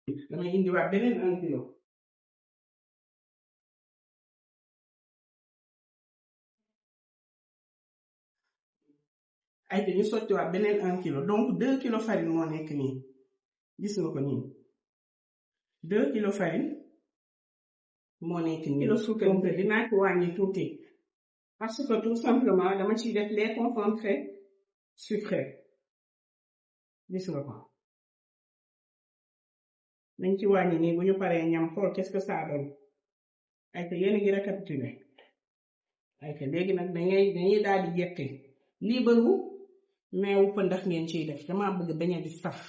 damay indiwaat beneen 1 kilo ay te ñu sottiwaat beneen 1 kilo donc 2 kilo farine moo nekk nii gis nga ko nii 2 kilo farine moo nekk nii kilo suukar donc dinaa ko wàññi tuuti parce que tout simplement dama ciy def lait concentré sucré gis nga ko nañ ci wàññi nii bu ñu paree ñam xool qu'est-ce que ça donne ay te yéen a ngi récapituler ay te léegi nag dañuy daal di jeqi lii bëru meewu pëndax ngeen ciy def dama bëgg beñe bi saf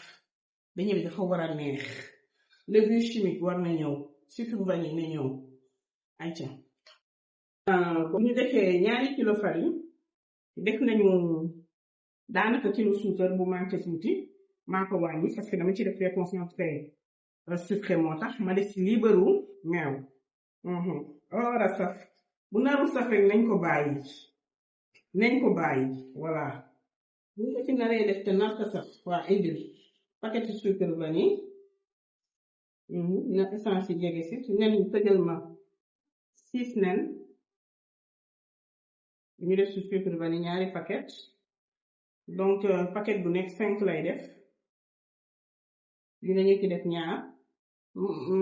beñe bi dafa war a neex levure chimique war na ñëw sucre vanille na ñëw ayca bu ñu defee ñaari kilo farine def nañu daanaka kilo suukar bu manqué tuuti maa ko wàññi parce que dama ci def lait concentré sucré moo tax ma def ci lii bëru meew war a saf bu naru saf rek nañ ko bàyyi voilà bu ñu ko ci naree def te nar ko saf waa indil paquet sucre vanille na essence yi jege si nen yi tëjal ma 6 nen ñu def ci sucre vanille ñaari paquet donc paquet bu nekk 5 lay def dinañu ci def ñaar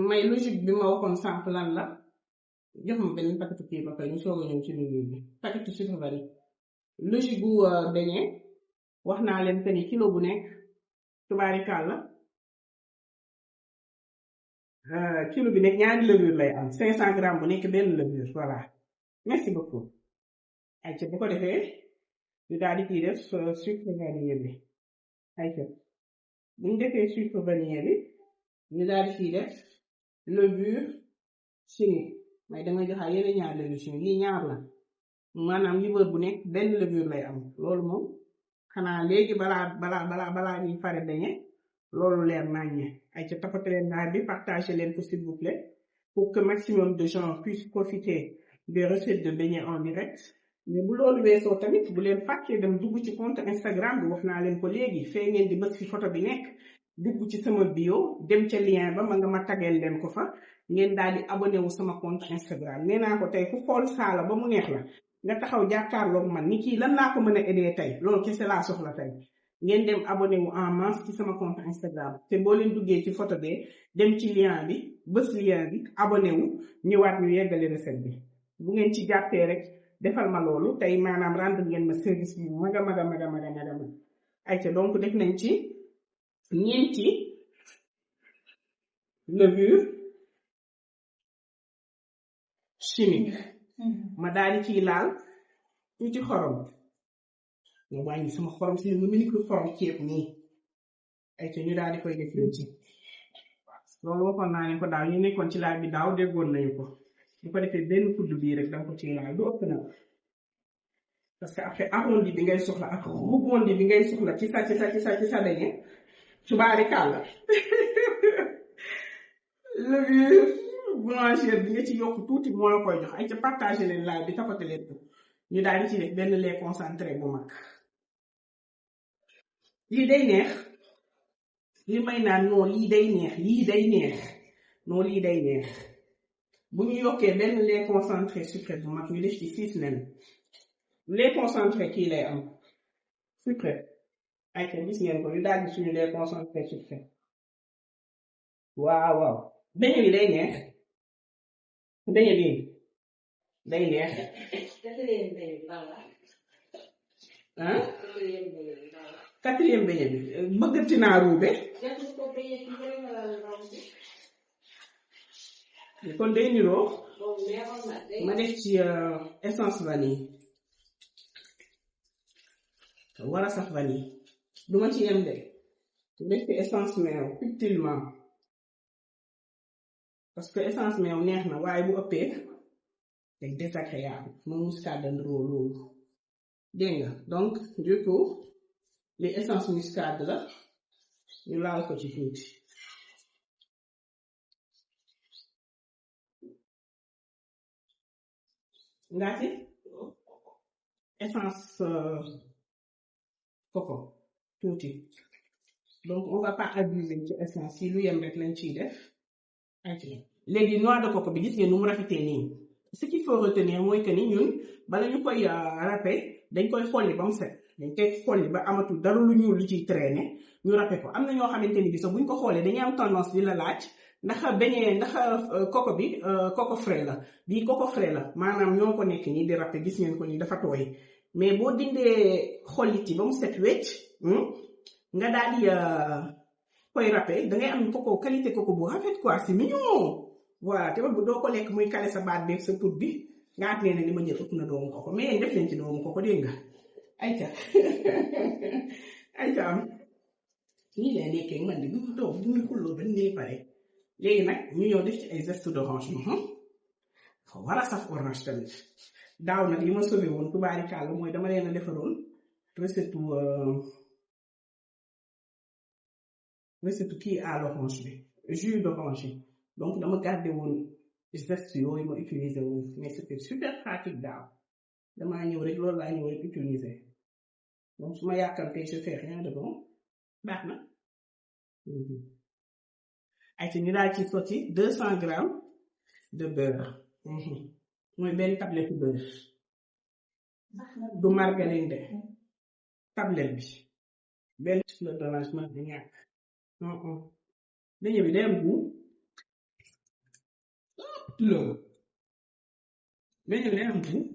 may logique bi ma waxoon sànq lan la jox ma benn paquet kii ba pare ñu soog a ñëw ci logique bi paquet sucre vanille logique bu beñe wax naa leen que ni kilo bu nekk tubaarikàlla kilo bi nekk ñaari levure lay am 500 grammes bu nekk benn levure voilà merci beaucoup ayca bu ko defee ñu daal di ciy def sucre vanille bi ayca bu ñu defee sucre vanille bi ñu daal di ciy def levure chimique may damay joxaat yeneen ñaar levure chimique lii ñaar la maanaam li wër bu nekk benn levure lay am loolu moom xanaa léegi balaa ñuy pare beñe loolu leer naññe ay ca tapate leen daal bi partagé leen ko s'il vous plaît pour que maximum de gens puissent profiter des recettes de beignets en direct mais bu loolu weesoo tamit bu leen fàccee dem dugg ci compte Instagram bi wax naa leen ko léegi fee ngeen di bës fi photo bi nekk dugg ci sama bio dem ca lien ba ma nga ma tageel leen ko fa ngeen daal di abonné wu sama compte Instagram nee naa ko tey ku xool saala ba mu neex la nga taxaw jàkkaarloog man ni kii lan laa ko mën a aider tey loolu kese laa soxla tey ngeen dem abonné wu en masse ci sama compte Instagram te boo leen duggee ci photo bee dem ci lien bi bës lien bi abonné wu ñëwaat ñu yeggale recette bi bu ngeen ci jàppee rek defal ma loolu tey maanaam rendre ngeen ma service bi maga ayca donc def nañ ci ñeenti levure chimique ma daal di ciy laal tuuti xorom nga wàññi sama xorom si lu mel ni xorom ceeb nii ayca ñu daal di koy def ci loolu waxoon naa ne ko daaw ñu nekkoon ci laaj bi daaw déggoon nañu ko bu ko defee benn kudd bii rek danga ko ciy laal du ëpp na parce que après arrondi bi ngay soxla ak rebond bi ngay soxla ci sa beñe tubaarikàlla levure boulangère bi nga ci yokk tuuti moo la koy jox ay ca partagé leen laaj bi tapate leen ko ñu daal di ci def benn lait concentré bu mag lii day neex li may naan non lii day neex bu ñu yokkee benn lait concentré sucré bu mag ñu def ci 6 nen lait concentré kii lay am sucré ay ca gis ngeen ko ñu daal di suñu lait concentré sucré waaw beñe bi day neex beñe bi day neex ah quatrième beñe bi bëggati naa ruube kon day niroo ma def ci essence vanille war a sax vanille duma ci yem de def ci essence meew subtilement parce que essence meew neex na waaye bu ëppee c'est désagréable moom muscade loolu dégg nga donc du coup li essence muscade la ñu laal ko ci tuuti ngaati essence coco tuuti donc on va pas abuser ci essence yi lu yem rek lañ ciy def léegi noix de coco bi gis ngeen nu mu rafetee nii ce qu'il faut retenir mooy que ni ñun bala ñu koy râper dañ koy xolli ba mu set dañ koy xolli ba amatul dara lu ñuul lu ciy traîner ñu râper ko am na ñoo xamante ni bi sax buñ ko xoolee dañuy am tendance di la laaj ndax beñee ndax coco bi coco frais la bii coco frais la maanaam ñoo ko nekk nii di râper gis ngeen ko nii dafa tooy mais boo dindee xollit yi ba mu set wecc nga daal di koy râper da ngay am coco qualité coco bu rafet quoi c'est mignon voilà te bu doo ko lekk muy kale sa baat beeg sa put bi nga at nee na li ma jël ëpp na doomu koko mais def leen ci doomu koko dégg nga ayca ayca am nii lay nekkee man de du toog du ñu xulloo ba nii pare léegi nag ñu ñëw def ci ay zeste d'orange fa war a saf orange tamit daaw nag li ma sauvé woon tubaari kàll mooy dama leen a defaroon recette kii à l'orange bi jus d'orange yi donc dama gardé woon zeste yooyu ma utiliser woon mais c'était super pratique daaw damaa ñëw rek loolu laa ñëw rek utiliser donc su ma yàkkamtee je fais rien de bon baax na ay ci ñu daal ci sotti 200 grammes de beurre mooy benn tablette beurre du margarine de tablette bi benn fleur d'orange ma di ñàkk dañu bi day am goût loolu dañu bi day am goût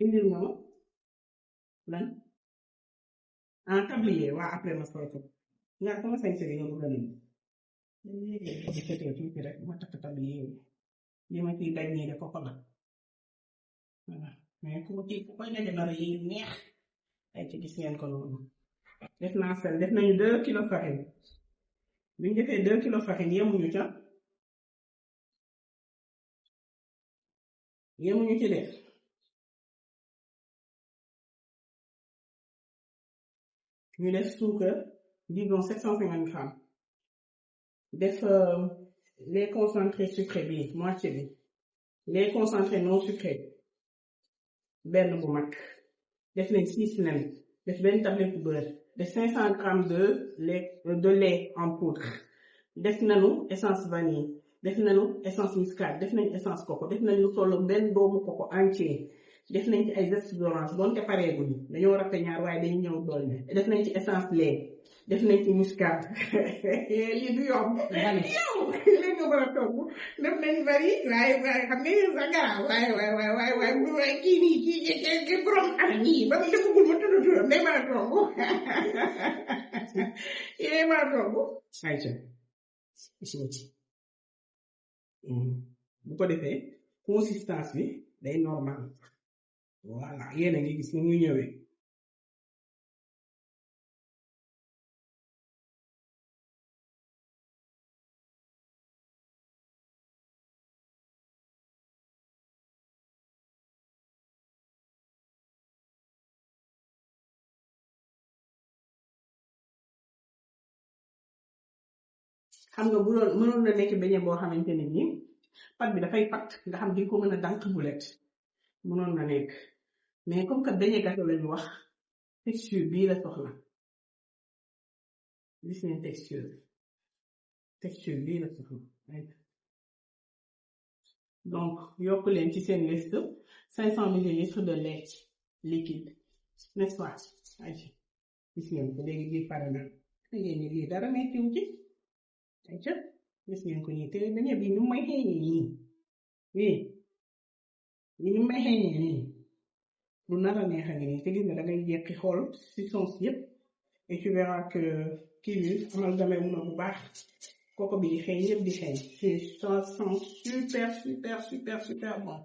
indil nga ma lan tablier waa après ma soy ko nga sama sañse bi nga bëgg a lim di fetee tuuti rek ma takk tablier li ma ciy daj nii de koko la voilà mais ku ci koy daje dara yi neex ay ci gis ngeen ko noonu def naa sel def nañu 2 kilos farine bi ñu defee 2 kilos farine yemuñu ci def ñu def suukar disons 750 grammes def les concentrés sucrés bi moitié bi les concentrés non sucrés benn bu mag def nañ 6 nen def benn tablette beurre def 500 grammes de lait en poudre def nañu essence vanille def nañu essence muscade def nañ essence coco def nañ lu tollu benn doomu coco entier def nañ ci ay zeste d'orange doonte pareeguñu dañoo rafet ñaar waaye dañuy ñëw dool ne def nañ ci essence lait def nañ ci muscade lii du yomb yow léegi nga mën a togg def nañ bari waaye xam nga sa garaaw waaye kii nii kii borom am nii ba mu defagul ma tudd turam day mën a togg day mën a togg ayca bu ko defee consistance bi day normal voilà yéen a ngi gis ni muy ñëwee xam nga bu doon mënoon na nekk beñe boo xamante ne nii pat bi dafay pat nga xam di ko mën a dànk bulet mënoon na nekk mais comme que beñe gâteau lañu wax texture bii la soxla gis ngeen texture bii la soxla donc yokk leen ci seen liste 500 millilitres de lait liquide n'est-ce pas ay gis ngeen ko léegi bii pare na ngeen ni lii dara mettiw ci ay ca gis ngeen ko nii te beñe bi ñu may xeeñee nii ñu may xeeñee nii lu nar a neex a ngi nii te gis nga da ngay jekki xool substance yépp et tu verras que kii bi amalgamé wu na bu baax koko bi di xeeñ yépp di xeeñ ça sent super bon